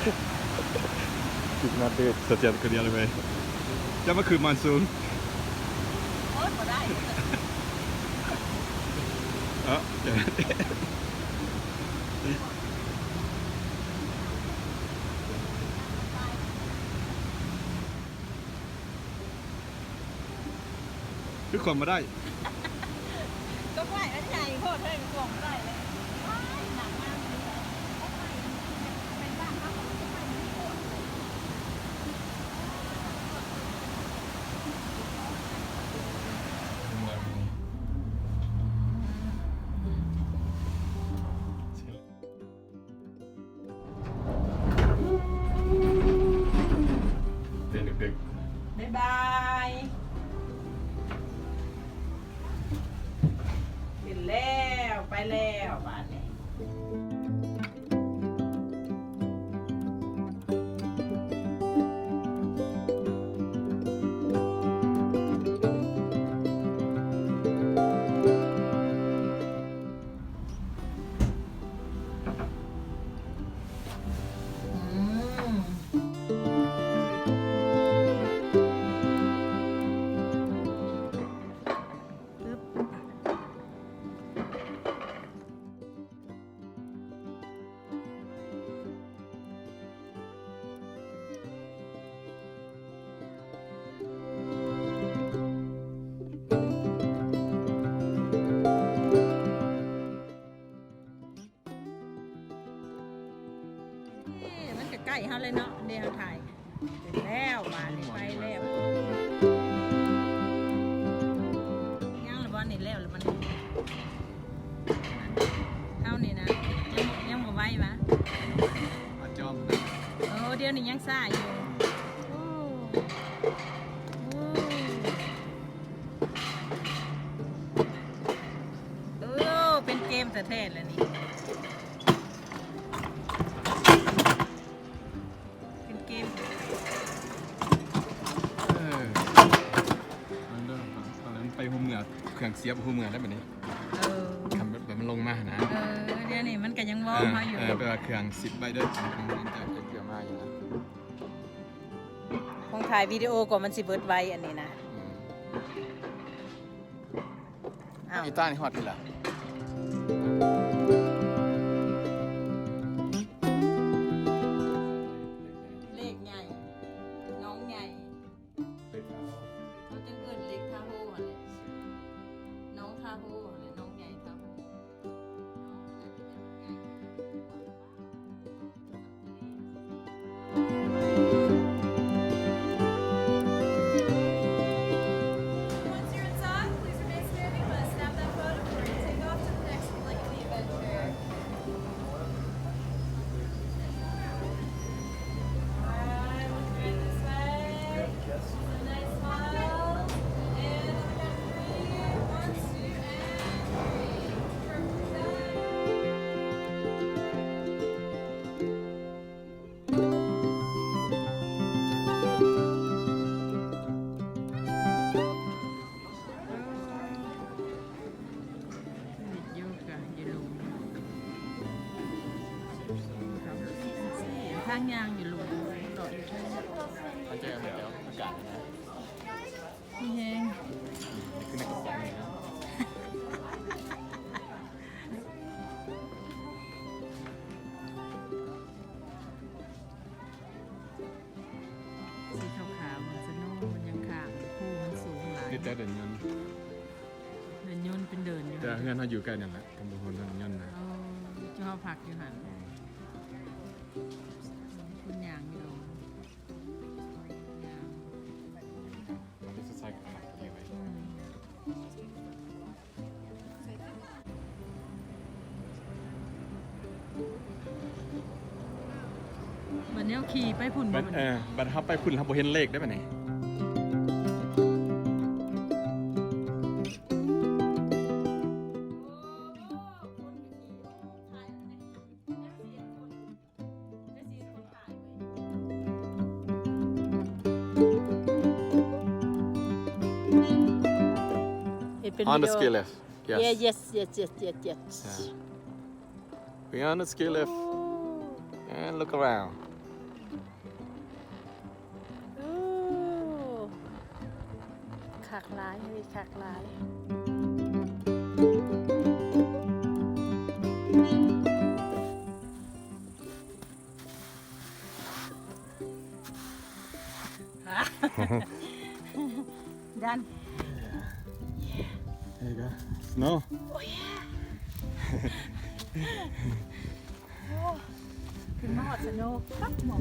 ຄິດມາເດດສະເທຍນຄົນດຽວເລີຍເວີຍ. ຈະມາຄືມອນຊູນ. ໂອ້ຍ ບໍ່ໄດ້. ເອີ ຄືຂວມບໍ່ໄດ້. ກໍໄຟມັນໃຫຍ່ໂພດເລີຍ ກໍຂວມບໍ່ໄດ້ເລີຍ. ວ້າຍ ໜັກມາກເລີຍ. ໄຟມັນເປັນບ້ານເຮົາ ໄຟມັນມີໂພດ. ເຕັ້ນດຶກໆ. ບາຍບາຍ. ຂຶ້ນແລ້ວ ໄປແລ້ວບາດນີ້. ເອີ ມັນກໍໃກ້ເຮົາເລີຍເນາະ ເດ ເຮົາຖ່າຍແລ້ວ ບາດນີ້ໄປແລ້ວ. ຍັງລະບໍ່ນີ້ ແລ້ວລະບໍ່ນີ້? ເຮົານີ້ນະ ຍັງ ຍັງບໍ່ໄວວະ ອາຈອມນະ. ໂອ້ ດຽວນີ້ຍັງຊ້າຢູ່. ໂອ້ ໂອ້ ເອີ ເປັນເກມແທ້ໆລະນີ້ ເປັນເກມ. ເອີ ມັນເດີ ຕອນນັ້ນໄປຫົວເມືອ ເຄື່ອງສຽບຫົວເມືອໄດ້ບັດນີ້. ເອີ ຄັນແບບ ແບບມັນລົງມາຫັ້ນນະ. ເອີ ດຽວນີ້ມັນກໍຍັງວອມເຮົາຢູ່. ເອີ ແປວ່າເຄື່ອງສິບໄວ້ເດີ ເຄື່ອງຈາກເຄື່ອງມາຢູ່ນະ. ຂອງຖ່າຍວິດີໂອກໍມັນຊິເບິດໄວອັນນີ້ນະ. ອືມ ອ້າວ ອີຕານີ້ຮອດພີ້ລະ. ເລກໃຫຍ່ ໜອງໃຫຍ່ ເລກທ່າໂຮ ເຂົາຈຶ່ງເອີ້ນເລກທ່າໂຮຫັ້ນແຫຼະ ໜອງທ່າໂຮຫັ້ນແຫຼະ ໜອງໃຫຍ່ທ່າໂຮ. Once you're inside, please remain standing. I'm gonna snap that photo before you take off to the next lengthy adventure. All right, look right this way. Some nice smiles. And on the count of three. One, two, and three. ທາງຍ່າງຢູ່ລຸ່ມ ເຂົ້າໃຈແລ້ວ ອາກາດນະ ມີແຮງ ຄືໃນກະເປົານີ້ນະ. ສີຂາວໆ ມັນສະໂນ ມັນຍັງຄ້າງ ພູມັນສູງຫຼາຍ. ມີແຕ່ເດີ່ນຍົນ ເດີ່ນຍົນເປັນເດີ່ນຢູ່ ແຕ່ເຮືອນເຮົາຢູ່ໃກ້ນັ້ນແຫຼະ ກຳພູໂຮນເດີ່ນຍົນນະ. ອໍ ຈຸເຮົາພັກຢູ່ຫັ້ນ. ອືມ ຄົນຍ່າງຢູ່ ຍ່າງ ອືມ ບັດແນວຂີ່ໄປພຸ້ນ ບັດ ເອີ ບັດເຮົາໄປພຸ້ນ ເຮົາບໍ່ເຫັນເລກໄດ໋ບັດນີ້. ເຮັດເປັນ On the ski lift. Yes. Yeah, yes, yes, yes, yes, yes. Yeah. We on the ski lift. Ooh. And look around. ຫຼາຍເຮີ້ຍ ຄັກຫຼາຍ. Done. There you go. Snow. Oh yeah. ໂອ້ ຂຶ້ນມາຮອດ snow ຄັກໝໍ.